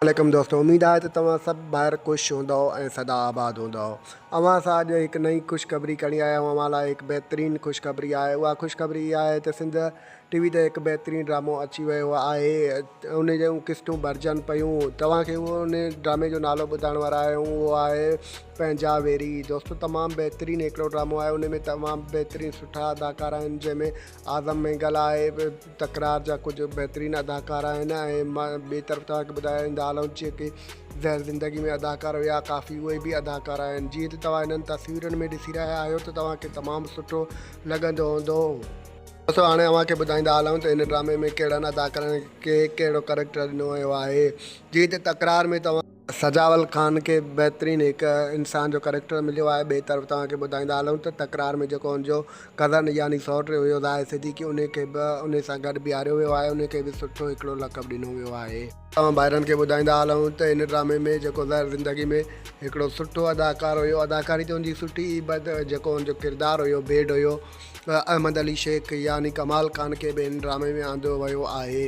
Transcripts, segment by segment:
عليڪم دوستو اميد آهي ته توهان سڀ ڀائر خوش هوندؤ ۽ سدا آباد هوندؤ. اوهان سان اڄ هڪ نئين خوشخبري کڻي آيا آهيون اوهان لاء هڪ بهترين خوشخبري آهي اها خوشخبري اها آهي ته سنڌ ٽي وي تي هڪ بهترين ڊرامو اچي ويو آهي ان جون قسطون ڀرجن پيون توهان کي اهو ان ڊرامي جو نالو ٻڌائڻ وارا آهيون اهو آهي پنهنجا ويري دوستو تمام بهترين هڪڙو ڊرامو آهي ان ۾ تمام بهترين سٺا اداڪار آهن جنهن ۾ اعظم مينگل آهي تڪرار جا ڪجهه بهترين اداڪار آهن ۽ ٻئي طرف توهان کي ٻڌائيندا هلون جيڪي زهر زندگي ۾ اداڪار هيا ڪافي اهي به اداڪار آهن جيئن ته توهان هنن تصويرن ۾ ڏسي رهيا آهيو ته توهان کي تمام سٺو لڳندو هوندو. دوستو هاڻي اوهان کي ٻڌائيندا هلون ته هن ڊرامي ۾ ڪهڙن اداڪارن کي ڪهڙو ڪريڪٽر ڏنو ويو آهي جيئن ته تڪرار ۾ توهان. سجاول خان کي بهترين هڪ انسان جو ڪريڪٽر مليو آهي ٻئي طرف توهان کي ٻڌائيندا هلون ته تڪرار ۾ جيڪو هن جو ڪزن يعني سئوٽ هيو زاهد صديقي انهي کي به انهي سان گڏ بيهاريو ويو آهي انهي کي به سٺو هڪڙو لقب ڏنو ويو آهي. توهان ڀائرن کي ٻڌائيندا هلون ته هن ڊرامي ۾ جيڪو زهر زندگي ۾ هڪڙو سٺو اداڪار هيو اداڪاري ته هن جي سٺي ئي بد جيڪو هن جو ڪردار هيو بيڊ هيو احمد علي شيخ يعني ڪمال خان کي به هن ڊرامي ۾ آندو ويو آهي.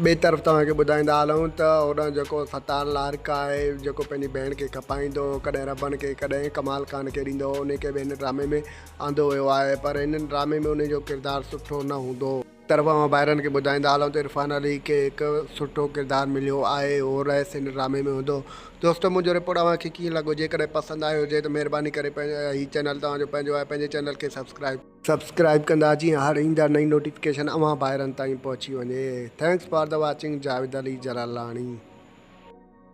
ٻئي طرف توهان کي ٻڌائيندا هلون ته هوڏانهن جيڪو ستار لاڙڪ آهي جيڪو پنهنجي ڀيڻ کي کپائيندو هو ڪڏهن ربن کي ڪڏهن ڪمال خان کي ڏيندو هو انهي کي به هن ڊرامي ۾ آندو ويو آهي پر هن ڊرامي ۾ انهي جو ڪردار سٺو نه هوندو. طرف اوهان ڀائرن کي ٻڌائيندا هلون ته عرفان علي کي هڪ سٺو ڪردار مليو آهي هو رئيس هن ڊرامي ۾ هوندو. دوستو منهنجو رپورٽ اوهان کي ڪيئن لڳو جيڪڏهن پسند آيو هجي ته مهرباني ڪري هي چينل توهان جو پنهنجو آهي پنهنجي چينل کي سبسڪرائب. سبسڪرائب ڪندا جيئن هر ايندڙ نئين نوٽيفڪيشن اوهان ڀائرن تائين پهچي وڃي thanks for the watching Javed Ali Jalalani.